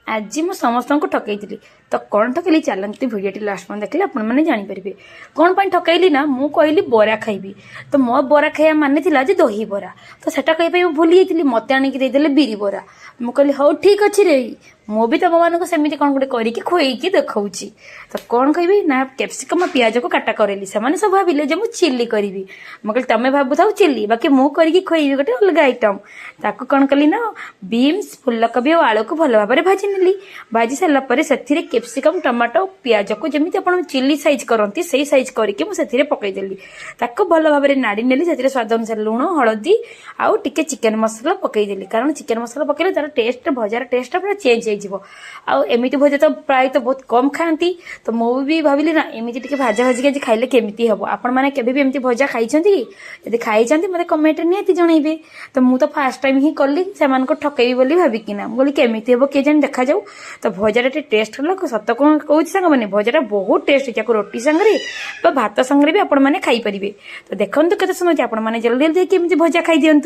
ଆଜି ମୁଁ ସମସ୍ତଙ୍କୁ ଠକେଇଥିଲି। ତ କ'ଣ ଠକେଇଲି, ଚାଲନ୍ତୁ ଭିଡ଼ିଓଟି ଲାଷ୍ଟ ପର୍ଯ୍ୟନ୍ତ ଦେଖିଲେ ଆପଣମାନେ ଜାଣିପାରିବେ। କ'ଣ ପାଇଁ ଠକେଇଲି ନା, ମୁଁ କହିଲି ବରା ଖାଇବି। ତ ମୋ ବରା ଖାଇବା ମାନେ ଥିଲା ଯେ ଦହି ବରା। ତ ସେଟା କହିବା ପାଇଁ ମୁଁ ଭୁଲି ଯାଇଥିଲି। ମୋତେ ଆଣିକି ଦେଇଦେଲେ ବିରି ବରା। ମୁଁ କହିଲି, ହଉ ଠିକ୍ ଅଛି ରେ, ମୁଁ ବି ତମମାନଙ୍କୁ ସେମିତି କ'ଣ ଗୋଟେ କରିକି ଖୁଏଇକି ଦେଖାଉଛି। ତ କ'ଣ କହିବି ନା, କ୍ୟାପ୍ସିକମ୍ ଆଉ ପିଆଜକୁ କାଟା କରେଇଲି। ସେମାନେ ସବୁ ଭାବିଲେ ଯେ ମୁଁ ଚିଲି କରିବି। ମୁଁ କହିଲି, ତମେ ଭାବୁଥାଉ ଚିଲି, ବାକି ମୁଁ କରିକି ଖୁଏଇବି ଗୋଟେ ଅଲଗା ଆଇଟମ୍। ତାକୁ କ'ଣ କଲି ନା, ବିନ୍ସ, ଫୁଲକୋବି ଆଉ ଆଳୁକୁ ଭଲ ଭାବରେ ଭାଜି ନେଲି। ଭାଜି ସାରିଲା ପରେ ସେଥିରେ କ୍ୟାପ୍ସିକମ୍, ଟମାଟୋ, ପିଆଜକୁ ଯେମିତି ଆପଣ ଚିଲି ସାଇଜ୍ କରନ୍ତି, ସେଇ ସାଇଜ୍ କରିକି ମୁଁ ସେଥିରେ ପକେଇଦେଲି। ତାକୁ ଭଲ ଭାବରେ ନାଡ଼ି ନେଲି। ସେଥିରେ ସ୍ୱାଦ ଅନୁସାରେ ଲୁଣ, ହଳଦୀ ଆଉ ଟିକେ ଚିକେନ ମସଲା ପକେଇଦେଲି, କାରଣ ଚିକେନ ମସଲା ପକେଇଲେ ତାର ଟେଷ୍ଟ, ଭଜାର ଟେଷ୍ଟଟା ପୁରା ଚେଞ୍ଜ ହେଇଯିବ। ଆଉ ଏମିତି ଭଜା ତ ପ୍ରାୟତଃ ବହୁତ କମ୍ ଖାଆନ୍ତି। ତ ମୁଁ ବି ଭାବିଲି ନା, ଏମିତି ଟିକେ ଭଜା ଭାଜିକି ଆଜି ଖାଇଲେ କେମିତି ହବ? ଆପଣମାନେ କେବେ ବି ଏମିତି ଭଜା ଖାଇଛନ୍ତି କି? ଯଦି ଖାଇଛନ୍ତି, ମୋତେ କମେଣ୍ଟରେ ନିହାତି ଜଣେଇବେ। ତ ମୁଁ ତ ଫାଷ୍ଟ ଟାଇମ୍ ହିଁ କଲି ସେମାନଙ୍କୁ ଠକେଇବି ବୋଲି ଭାବିକିନା। ମୁଁ କହିଲି, କେମିତି ହବ କିଏ ଜାଣି, ଦେଖାଯାଉ। ତ ଭଜାଟା ଟିକେ ଟେଷ୍ଟ ହେଲା। ସତ କ'ଣ କହୁଛି ସାଙ୍ଗମାନେ, ଭଜାଟା ବହୁତ ଟେଷ୍ଟ ହେଇଛି। ଆକୁ ରୁଟି ସାଙ୍ଗରେ ବା ଭାତ ସାଙ୍ଗରେ ବି ଆପଣମାନେ ଖାଇପାରିବେ। ତ ଦେଖନ୍ତୁ କେତେ ସୁନ୍ଦର ଅଛି। ଆପଣମାନେ ଜଲ୍ଦି ଜଲ୍ଦି କେମିତି ଭଜା ଖାଇଦିଅନ୍ତୁ।